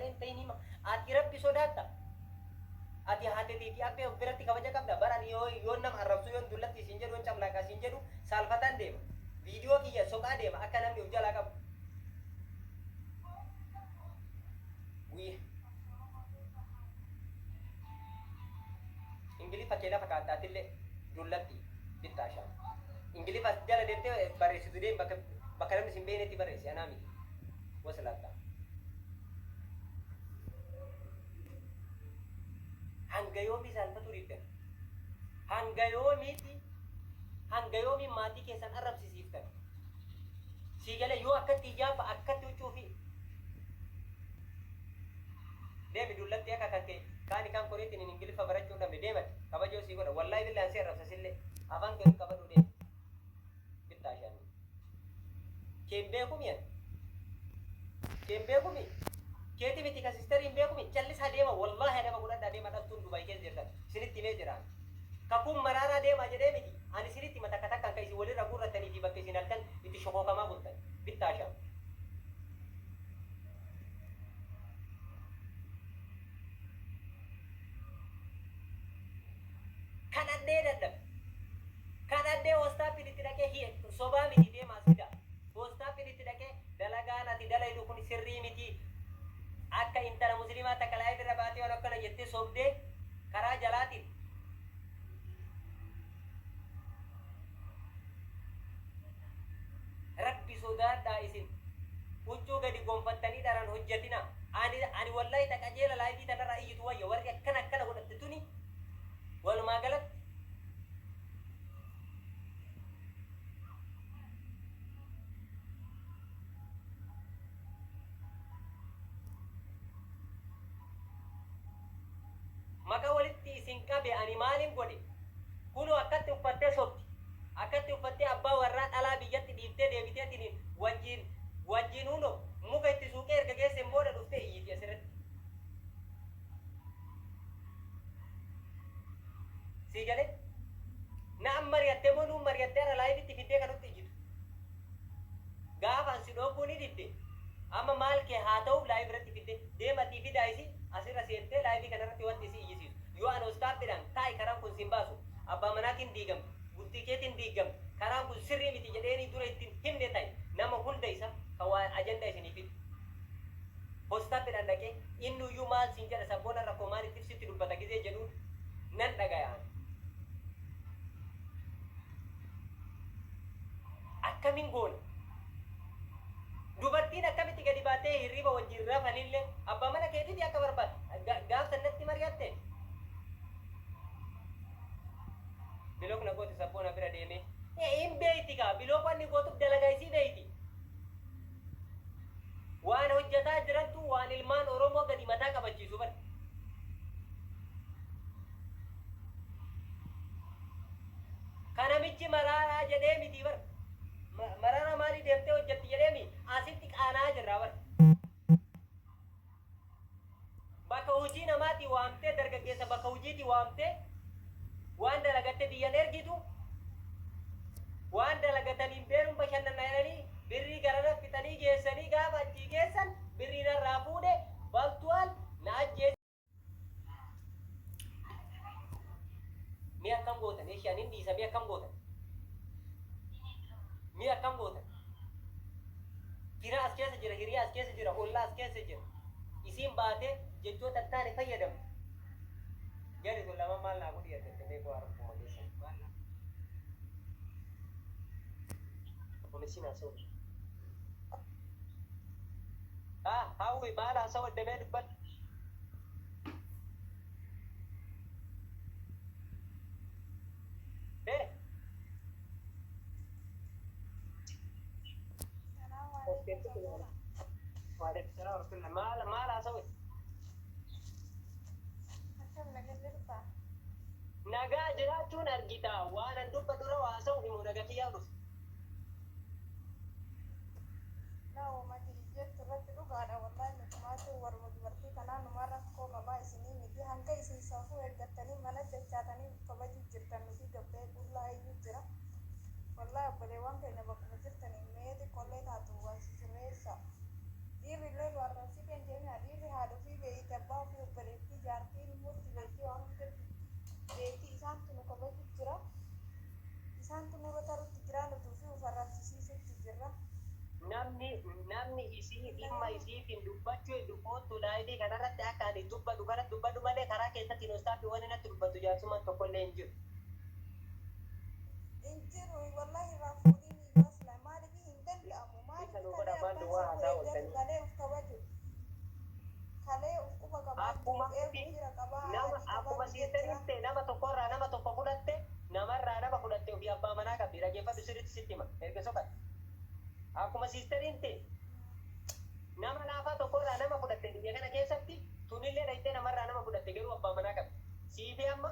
malee hin ta'in hima. Ati Rabbi sodaatta? Ati haate teetii abbee of biratti kabaja qabda? Bar ani yoo yoon nama arrabsu yoon dullatti siin jedhu yoon camlaaqaa siin jedhu saalfataan deema. Viidiyoo kiyya soqaa deema akka namni of jalaa qabu. Guyya. Ingiliffa kee lafa kaatta atillee dullatti bittaa shaa. Ingiliffa as jala deemtee barreessitu deemi bakka bakka namni sin beeknetti barreessi anaa miti. Waslaatta. Hanga yoomii saalfatuu diddan? Hanga yoomiiti hanga yoomii maatii keessan arrabsisiiftan? Sii galee yoo akkatti hijaaba akkatti huccuu fi deemi dullatti akka kan kee kaani kaan koriitiin hin ingiliffa barachuu hin dhabne deemati kabajoo sii godha wallaahi billaan si arrabsa sillee afaan kee qabadhu deemi bittaa shaanii. Kee hin beekumi ani? Kee hin beekumi? Keeti miti ka sisterii hin beekumi? Callisaa deema wallaahi adaba godhadhaa deema dhaltuun Dubai keessa jirtan isinitti himee jira ani. Kakuun maraaraa deemaa jedhee miti ani isinitti hima takka takkaan ka isin walirra guurrattanii fi bakka isin halkan itti shokookamaa bultan. Bittaa shaa. Kadhadhee dadhabe. Kadhadhee hostaappiin itti dhaqee hi sobaa miti deemaa as fidaa. Hostaappiin itti dhaqee dalagaan ati dalaydu kun sirrii miti. Akka intala musliimaa takka live irra baatee waan akkana jettee sobdee karaa jalaatiin Rabbi sodaadhaa isin huccuu gadi gonfattanii dharan hojjatinaa. Ani ani wallahi ta qajeela live tanarraa iyyitu wayya warri akkana akkana godhatte tuni walumaa galatti Maqa walitti isin qabe ani maalin godhe kunoo akkatti uffattee sobdi akkatti uffattee abbaa warraa dhalaa biyyatti dhiiftee deebiteetiniin wajjiin wajjiin huno muka itti suuqee erga geesseen booda dhuftee iyyiti asirratti sii galee na'am mari'attee moo nuun mari'attee har'a laayivitti fiddee kan nutti iyyitu Gaafa an si dhooguu ni didde amma maal kee haa ta'uuf live irratti fidde deem atii fidaa isii asirra seentee live kana irratti wanti isii iyyisiisu yoo an hostaapidhaan taa'i karaan kun sin baasu abbaa manaatiin diigamte bultii keetiin diiggamte karaan kun sirrii miti jedheenii dura itti hin himne ta'i nama hunda isa ka waa ajanda isinii fidu hostaapidhaan dhaqee innuyyuu maal siin jedha sabboona rakkoo maalitif sitti dubbata gizee jedhuun nan dhagaya an. Akkamin goona? Dubartiin akkamitti gadi baatee hirriba wajjin rafanillee abbaa mana keetiti akka barbaad gaaf san natti mari'atte? Bilook na goote sabboona bira deemee. Hin beeyti kaa bilook wanni gootuuf dalagaa isii beeyti. Waan hojjataa jirantu waan ilmaan Oromoo gadi mataa qabachiisu bar. Ka namichi maraaraa jedhee mitii bar. Maraaraa maalii deemtee hojjatti jedhee mi asitti qaana'aa jirraa bar. Bakka hojii namaatii waamtee dargaggeessa bakka hojiitii waamtee waan dalagatte biyyan ergitu waan dalagataniin beeruun bashannanna jedhanii birrii garana fixanii geessanii gaafa achii geessan birrii narraa fuudhe baltuwaal na ajjeese. Mee akkam gootan? Eshi anin dhiisa mee akkam gootan? Mee akkam gootan? Fira as keessa jira, hiriyaa as keessa jira, ollaa as keessa jira. Isiin baatee jechoota hin taane fayyadamte. Jarri tun lamaan maal naa godhi jette mee bu'aa rabbuma keessan. Maal naa Kun isin haasa'u. Ah, hawwi maal haasa'u addamee dubbadhu. Eh, Salaamu alaikum sabboona. Waalaikum salaam warahmatullah. Maal maal haasa'u? Akkam nagaa jirtaa? Nagaa jiraachuun argita. Waan an dubbadhu irra waa haasa'u himu naga kiyyaa dhufe. Laa woma ati jettu irratti dhugaadha wallahi nutumaatu waruma dubartii kanaa numaa rakkoo qabaa isinii miti hanga isin safuu eeggattanii mana dachaatanii uf kabajuu jirtan nutii gabbahee qullaa iyyuu jira wallahi obboleewwan keenya bakkuma jirtanii mee xiqqollee taatu waa sisirreessaa dhiirri illee nu arrabsitee hin deeminaa dhiirri haadha kabaju jira. Isaantu nurra tarutti jira, nuti ofii of arrabsisiisutti jirra. Namni isii dhimma isiitiin dubbachuu dubbootu live kanarratti akka ani dubbadhu kana dubbadhu malee karaa keessatti WhatsApp wanni natti dubbatu jaarsummaan tokkollee hin jiru. Hin jiru, wallahi, irraan fuudhiin iyyuu asla maaliif hin danda'amu? Maaliif Isa nu kalee godha abbaan maal duwwaa safuu haasaa eeggatu, ooltanii. kalee uf kabaju, kalee uf quba qabaachuu, Akkuma uf eegu, fira qabaa, nama haadhii qabaa akkuma biyya jira. siistanitti nama tokkorraa nama tokko fudhatte, namarraa nama fudhatte, ofii abbaa manaa qabdi. Dhaggeeffadhu sirriitti, sitti hima erga soqate. Akkuma siistaniin ta'e nama laafaa tokkorraa nama fudhatte biyya kana keessatti, tunillee dhayitee namarraa nama fudhatte, garuu abbaa manaa qabdi. Siifee amma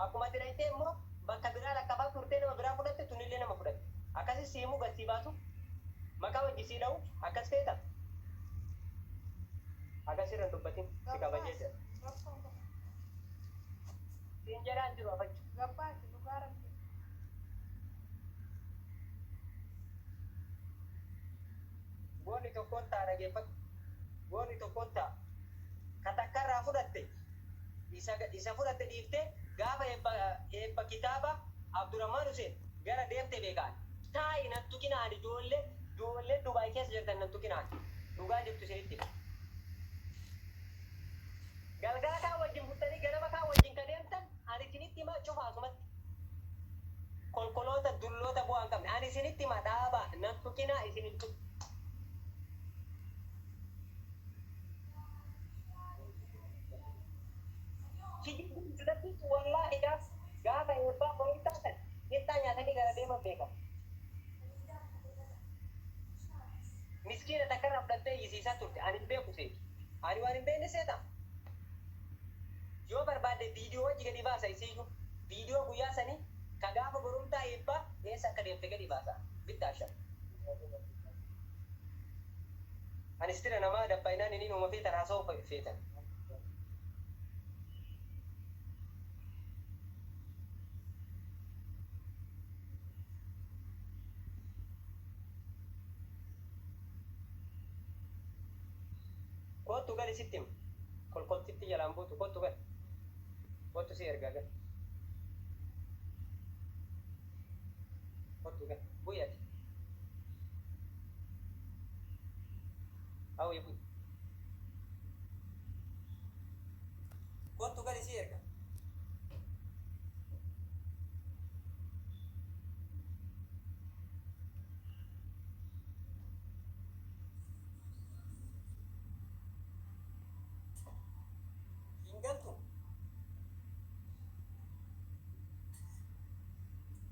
akkuma ati dhayitee immoo bakka biraa lakkafaa turtee nama biraa fudhatte, tunillee nama fudhatte. Akkasi siimuu gadsii baasu, maqaa wajji sii dha'u akkas feeta. Akkasirra hin dubbatin, si kabajee Gabbaas jira. rakkoon qabu. Siin jedhaan jiru afachu. Gabbaasi, dhugaa rabbi. Goonni tokkoon ta'a, dhageeffadhu. Goonni tokkoon ta'a. Ka takkarraa fudhatte isa fudhatte dhiiftee gaafa eebba kitaaba Abdurrahman Hussein gara deemte beekaan. Taa'i, nan tuqinaan, ijoollee Dubaay keessa jirtan nan tuqinaan. Dhugaa jirtu isinitti hima. Galgala kaan wajjin bultanii ganama kaan wajjin ka deemtan ani isinitti himaa, cufa asumatti. Kolkoloota dulloota bu'aa hin qabne ani isinitti hima, dhaabaa, nan tuqinaa, isin hin tuqu. Kijibni duratti wallaahi gaafa eebbaa borumtaa san qixxaa nyaatanii gara deeman beekamu. Miskiina takkarraa fudhattee iyyisiisaa turte, ani hin beeku seetu. Ani waan hin beekne seeta. Yoo barbaadde viidiyoo wajji gadi baasa isiiyyuu. Viidiyoo guyyaa sanii ka gaafa borumtaa eebbaa eessa akka deemte gadi baasa. Bittaasha. Ani sitira namaa dabbainaan inni uuma feetan haasa'uu feetan. Kottu gali, sitti hima. Kolkoltitti jalaan buutu, kottu gali. Kottu, si ergaa, gali. Kottu gali. Bu'i ati. Hawwi, bu'i. Kottu gali, si erga. Hin galtu.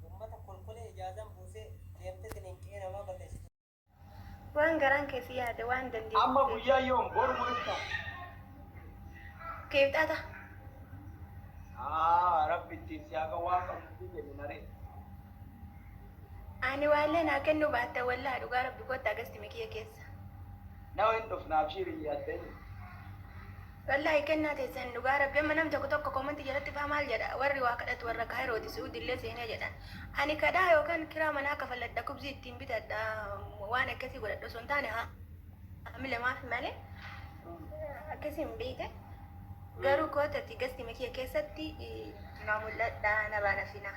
Uummata kolkolee ijaazaan buusee deemtee tiniin namaa balleessitu. Waan garaan keessi yaade, waan dandeettu. Amma guyyaa yoom, boru moo? Keebxata. Ah, Rabbi ittiin si haqa waan qabu kennu naree. Ani waallee naa kennuu baatta, wallaa dhugaa rabbi, kottaa gasti mikiyya keessa. Nama hin dhufna, abshiir, hin yaaddeen. Wallaahi kennaa teessan, dhugaa rabbi, amma nam tokko tokko comment jalatti faa maal jedha, warri waa kadhatu warra Kaayirooti, Su'uudillee seenee jedhan. Ani kadhaa yookaan kiraa manaa kafalladha, kubzii ittiin bitadha, waan akkasii godhadha osoo hin taane haamile maaf malee akkasii hin beekte. Garuu kootati gasti mikiyya keessatti naa mul'adha, narraa nafinaa.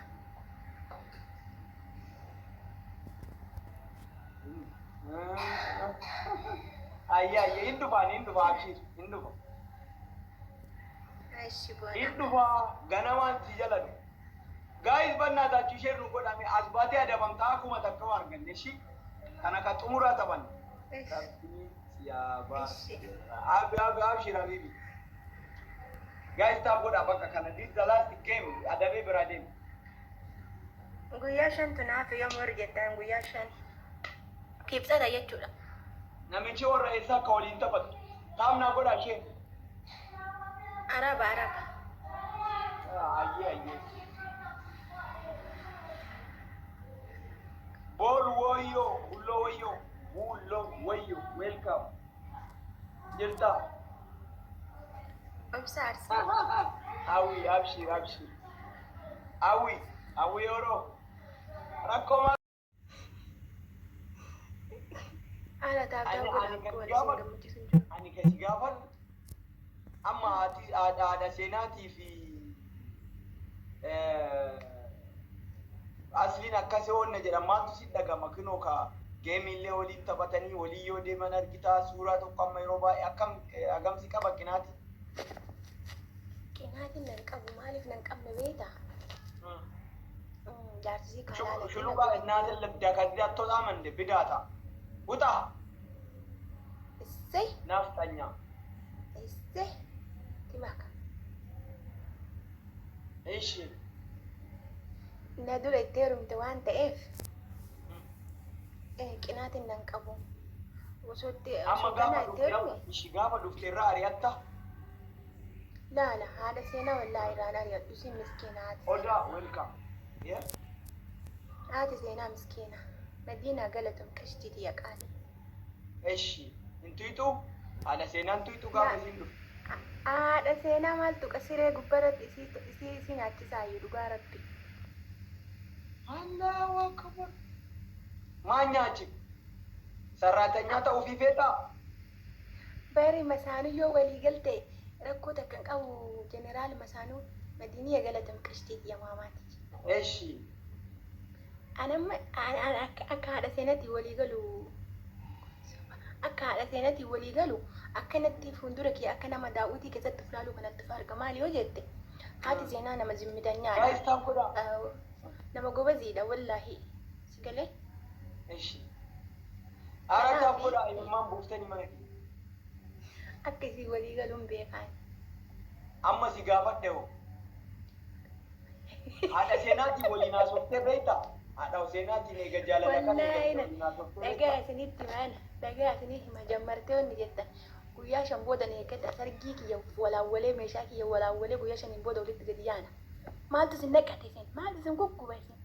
Ayya ayya, hin dhufaan, hin dhufa, abshiir, hin dhufa. Eshi boona. Hin dhufa, ganamaan si jala dhufa. Guys, በእናታችሁ share nu godhame, as baatee adabamtaa akkuma takka waa arganne ishi kana ka xumuraa taphanne. Rabbi si yaa baasu. Abi abi, abshir habibi. Guys, tap godhaa bakka kana, this is the last game, adabee biraa deema. Guyyaa shantu naaf, yoom warri jettan, guyyaa 5 kibxata jechuudha. Namichi warra eessaa akka waliin taphatu. Tap naa godhaa isheen. Araba, araba. Ayyee ayyee. Bool woyyoo, hulloo woyyoo, hulloo wayyoo, welcome. Jirta. Obsa Arsii. Hawwi, abshir, abshir. Hawwi, hawwi yeroo. Rakkoo maal? Haala taabtaa Ani godha ani akka kan wal isin gaafadhu gammachiisu hin jiru. Ani kan si gaafadhu amma haati haadha seenaatii fi Asliin akkasii oolne jedha maaltu si dhagama kinoo ka geemiillee waliin taphatanii walii yoo deeman argitaa suuraa tokko amma yeroo baay'ee akkam hagamsi qaba qinaati. Qinaatiin nan qabu maaliif nan qabne beektaa? Jaarsisii kaalaala. Shulubaa እናትን ልብዳ ከዚያ አትወጣም እንዴ ብዳታ ውጣ Issee ናፍጠኛ issee timaka. እሺ Na dura itti heerumte waan ta'eef qinaatiin nan qabu. Osoo itti amma osoo gaafa ganaa itti heerume dhufte እሺ gaafa dhufte irraa ari'atta laala haadha seenaa wallaahi irraan ari'adhu siin miskiina haati odaa seenaa. Welcome. Haati seenaa miskiina. Madiinaa galatum qashtiiti yaqaani. እሺ intuytu haadha seenaan tuytu gaafa isiin dhufte. Haadha seenaa maaltu siree gubbaarratti isii isii nyaachisaayyuu dhugaa rabbi. Allahu akbar. Maal nyaachi? Sarraatanyaa ta'uufii feetaa? Bari masaanuu yoo walii galte rakkoo takka hin qabu jeneraal masaanuu Madiiniya galatum qashtiiti yamaamaati. እሺ Anamma akka haadha seenatti walii galu akka haadha seenatti walii galu akkanatti fuuldura kee akka nama daawwitii keessatti of ilaaluu kanatti of arga maali yoo jette haati seenaa nama zimmitanyaadha. Guys, tap godhaa. Nama gobaziidha wallaahi. Si galee? እሺ Ara tap godhaa imimmaan buuftanii mana kee. Akka isii walii galuun beekaan. Amma si gaafadhe hoo. Haadha seenaatiin waliin haasoftee beektaa? Haadha seenaatiin eega jaalala kana Wallaahi eegalte waliin haasoftee dhagaa beektaa? isinitti maana dhagaa isinii hima jammartee wanni jettan guyyaa 5 booda na eeggata sargii kiyya walaawwalee meeshaa kiyya walaawwalee guyyaa 5n booda walitti gadi yaana. Maaltu isin naqate isin? Maaltu isin gugguba isin?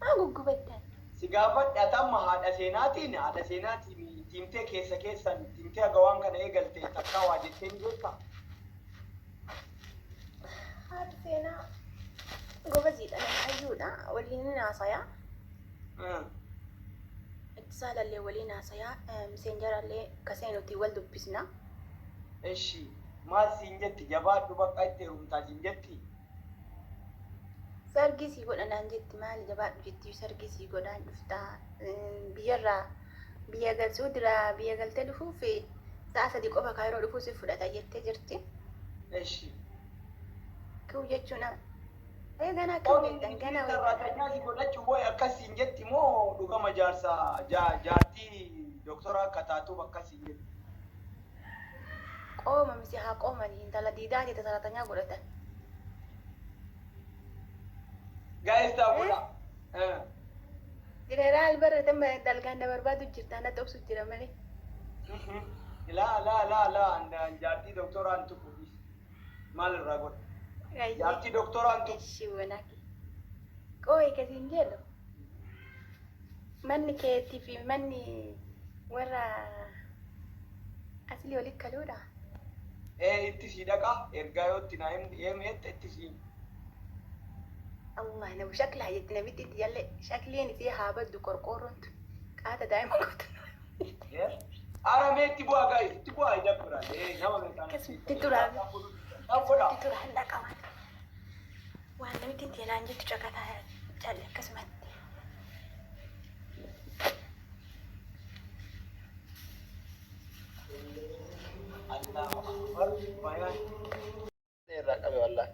Maal guggubattan? Si gaafadhe ati amma haadha seenaatiin tiimtee keessa keessan tiimtee haga waan kana eegalte takkaa waa jettee ni beektaa? Haati seenaa gobaziidha nama hayyuudha waliin ni haasayaa. Ittisaalallee waliin haasayaa miseenjarallee kaseenuti wal dubbisna. እሺ maal siin jetti jabaadhu bakka itti heerumtaa siin jetti? Sargii sii godha naan jetti maali jabaadhu jetti sargii sii godhaan dhuftaa biyyarraa biyya galchuu dira biyya galtee dhufuuf sa'a 3 qofa kaayiroo dhufuu si fudhata jettee jirti. እሺ Kiw jechuun ee ganaa kiw jettan ganaa wayii. Sarraatanyaa si godhachuu wayi akkas siin jetti moo dhugama jaarsa jaartii doktora akka taatuuf akkas siin jetti? Qooma misi haa qoomanii intala diidaa jette sarratanyaa godhatan. Guys, tap godhaa. Jeneraal barra tamma dalgaan na barbaadu jirta na obsu jira malee. Laa laa laa laa jaartii doktoraan tuqu maal irraa godha? Jaartii doktoraan tuqu. Ishi wanaki. Qooyi kasiin jedhu. Manni keetii fi manni warra asli walitti kaluudha. Ee itti sii dhaqa ergaa yoo itti naa himte itti sii. Allah nama shaklaa jetti namitti itti jalle shakliin isii haa baddu qorqoorroontu qaata daa'ima gootu. Ara mee itti bu'aa guys itti bu'aa idabbira. Nama meeqaan. Akkasumatti turaan. Tap godhaa. Itti turaan dhaqaman. Waan namitti itti naan jettu caqataa jalle akkasumatti. Allahu akbar bayaan. Irraa qabe wallahi.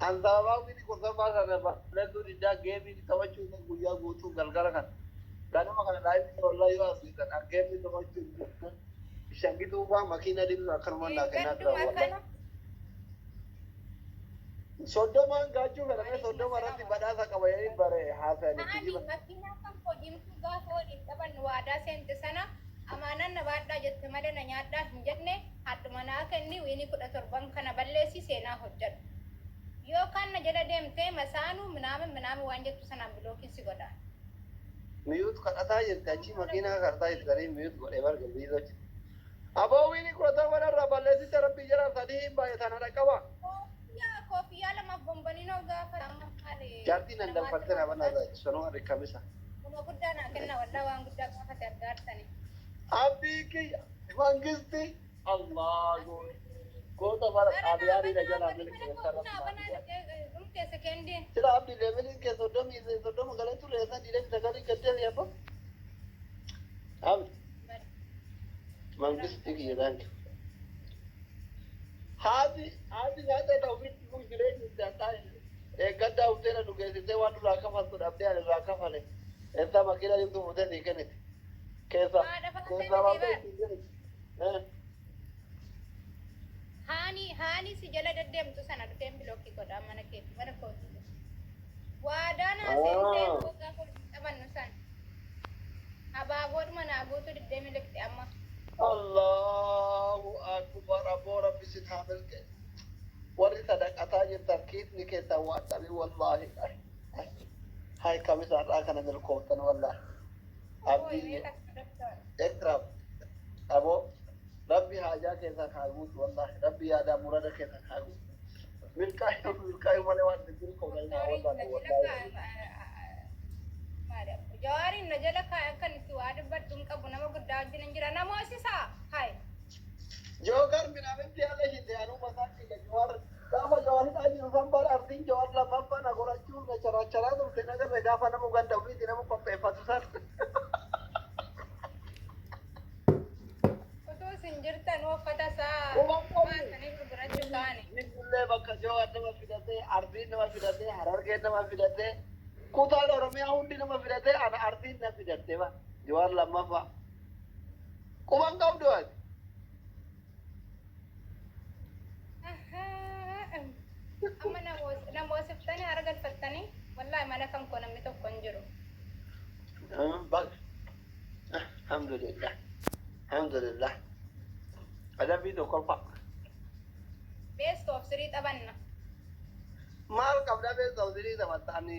An sababaa wini kursaffaa sana balleessuu diddaa geemii taphachuu guyyaa guutuu galgala kana. Ganama kana live wallahi yoo asiisan an geemii taphachuu shangituu faa makiina dhibnu akkanuma naa kennaa tura wallahi. 30n gaachuu fedhamee 30 irratti badhaasa qaba jedhanii bare haasa'anii Maali kijiba. makiinaa kan koo gaafa waliin taphannu waadaa seente sana amaanaan na baadhaa jette malee na nyaadhaa hin jenne haadhuma naa kenni wiini 17n kana balleessi seenaa hojjedhu. Yookaan na jala deemtee masaanuu minaamin minaamin waan jettu sanaan bilookiin si godha. Miyuut kadhataa jirti achi makiinaa kadhataa jirti sanii miyuut godhee barga biizochi. Aboo wiini 17 irraa balleessite rabbii jala sadii hin baay'atan haadha qaba. Koofiyyaa koofiyyaa lamaaf bomboninoo gaafa amma maali. Jaartiin nan danfattee na banaa sanuu kamisa. Kuma guddaa naa kenna wallaa waan guddaa gaafate argaartani. Abbii kiyya mangisti Allah goone. Goota bara Ara naa xaaliyaaniidha banaa jalaa bani mana milkeessa kootu naa rabbi banaa maal dhumte sekendiin. Sila abdi levelin kee 30 galee ture san 29 gaddee yabba. Abdi mangisti kiyya thank you. Haati haati nyaata ta'u ofitti kun jireenya itti hadhaa eeggaddaa hoteela nu geessitee waan nurraa kafaltu dhabdee ani irraa kafale. Eessaa makiina jirtu fuutee sii kennite. Keessa Haadha faatee keessaa miti baatee bar. ittiin kennite. Haani haani si jala deddeemtu sana dhufeen bilookii godhaa mana keetti mana kootti. Waadaa naa seentee gaafa walitti qabannu san. Abaaboodhuma naa guutuu diddee miliqxe amma. Allahu akbar, aboo rabbi sin haa milke. Warri sadaqataa jirtan kiisni keessan waan dhabii wallaahi. Hay kamisa har'aa kana milkooftan wallaahi. Abdii Ekram aboo rabbi haajaa keessan haa guutu wallaahi, rabbi yaadaa murada keessan haa guutu. Milkaa'uu milkaa'uu malee waan milkooftan haa wallaahi wallaahi. Jawaariin na jala kaa'e akkan itti waa dubbadhu hin qabu, nama guddaa wajjin hin jira. Namoosisaa hai. Jookar minaaminti haala shite anuu mataa kiyya Jawaar gaafa Jawaaridhaa jiru san bara artiin Jawaar lammaffaa na gorachuun na characharaa turte nagarre gaafa nama ganda ofiitti nama qopheeffatu san. Utuu isin jirtan uffata isaa Quban qabu. baasanii gurgurachuu kaane. Illee bakka Jawaar nama fidatee, artiin nama fidatee, Harargeen nama fidatee, kutaan Oromiyaa hundi nama fidatee, ana artiin na fidatte ba Jawaar lammaffaa. Quban qabdu ati. Amma namoosiftanii hara galfattanii wallaahi mana kan koo namni tokko hin jiru. Bak. Alhamdulillah. Alhamdulillah. Adabbii tokkoffaa. Best of three taphanna. Maal qabda best of three taphatta? Ani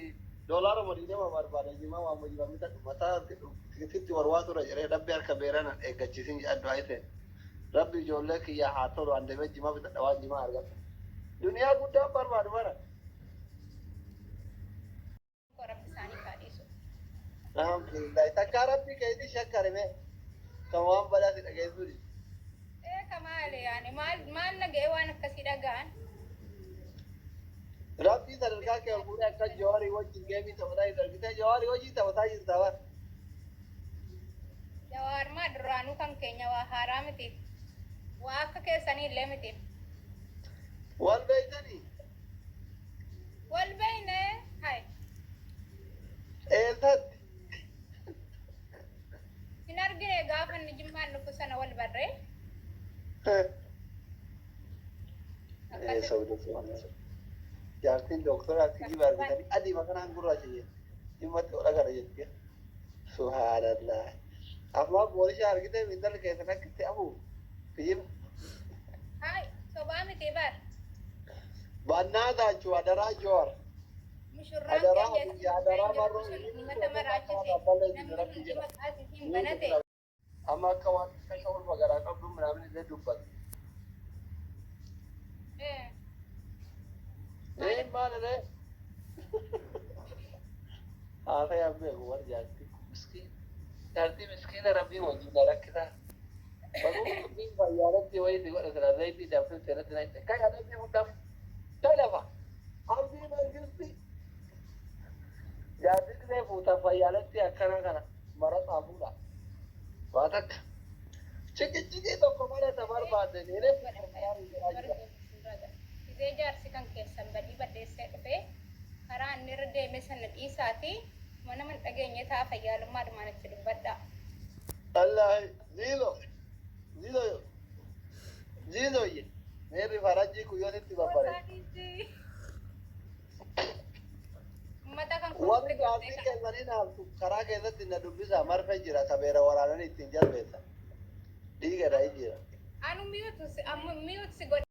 doolaara 20 barbaada, jimaa waan mujibamita mataa sitti warwaa tura jedhee rabbi harka beerana eeggachiisin jedha du'aa ta'e. Rabbi ijoollee kiyyaa haa tolu, an deemee jimaa bitadha, waan jimaa argadha. Duniyaa guddaan barbaadu bara. Koo rabbi isaanii kaadhiisu. Alhamdulillah. Takkaa rabbi keetii shakkarime kan waan badaa si dhageessuu. Ee kamaale yaani maal maal naga'ee waan akkasii dhaga'an. Rabbii sadarkaa kee ol fuudhee akka Jawaarii wajjin geemii taphataa jirtu argitee, Jawaarii wajjin taphataa jirta bara. Jawaar maa duraanuu kan keenya waa haaraa miti. Waa akka keessanii illee miti. Wal beektanii? Wal beeyne hai. Eessatti? Hin argine gaafa inni jimmaan dhufu sana wal barree. Akkasitti. Jaartiin doktora kijiba argitanii adii makanaan gurraacha jetti. Dhimmatti ol agara jetti. Subhaanallah. Ammaa boolisha argitee intala keessan akkitti afu kijiba. Hai sobaa miti bar. Bannaa taachuu adaraa Jawaar. Mushurraan Adaraa keenya biyya adaraa marroo uummata maraachise namni hundi maqaa isiitiin banate. Amma akka waan kasha ulfa garaa qabdu minaamin illee dubbata. Ee maal illee? Haasaya beeku war jaartii miskiin. Jaartii miskiina rabbii wajjin na rakkisaa. Baguu rabbiin fayyaalatti wayii si godha sila zayitii danfifte irratti na hidhe. Kai adabbii hundaaf kai lafa. Abdii mangisti. Jaartii gisee fuutan fayyaalatti akkana kana maraxaa fuudha. Waa takka. Ciqiciqii tokko malee ta barbaadde jedhee. Gizee jaarsi kan keessan badii baddeessee dhufee karaa inni irra deeme sana dhiisaati mana man dhageenye ta'a fayyaalummaadhumaan itti dubbadha. Allah ziilo ziilo ziilo meerri farajii guyyoon itti babbareeda. Uummata kan Warri kunuutti gaaffii gortee keessanii naaftu karaa keessatti na dubbisa, marfee jira kabeera waraananii ittiin jalbeessa. Dhiiga dha jira. Anu mute si godhe.